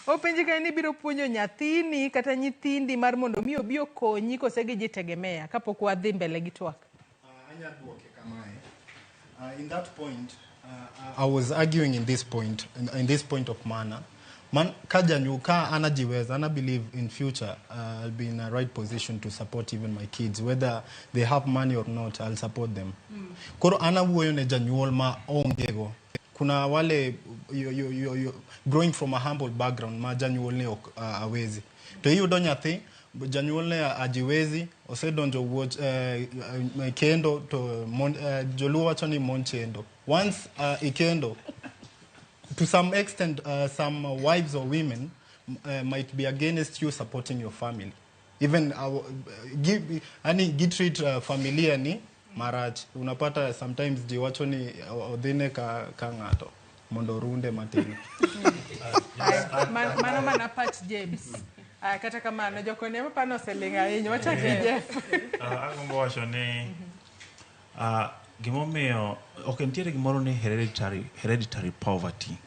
Openji ka ni ibiro puonjo nyathini kata nyithindi mar mondo mi obi okonyi kose gijitegemea kapok wadhi mbele gi twak. Anya duoke kamae. In that point, I was arguing in this point of manner. Man, ka janyu, ka anajiweza, ana believe in future, I'll be in a right position to support even my kids. Whether they have money or not, I'll support them. Koro ana wuoyo ne janyuol ma onge go. Kuna wale you growing from a humble background ma janyuol ne ok awezi. To iyudo nyathi, janyuol ne ajiwezi, osedonjo wuoch kendo to mon, joluo wacho ni mon chendo. Once ikendo, to some extent, some wives or women might be against you supporting your family. Even give, yani gitreat familia ni marach. Unapata sometimes ji wacho ni odhine ka ng'ato mondo orunde matin. Aya, mano mana pach James. Aya, kata kamano jokoni ema pano oseling' ahinya. Wachak gi Jeff. Agombo wacho ni gimomiyo ok nitiere gimoro ni hereditary poverty.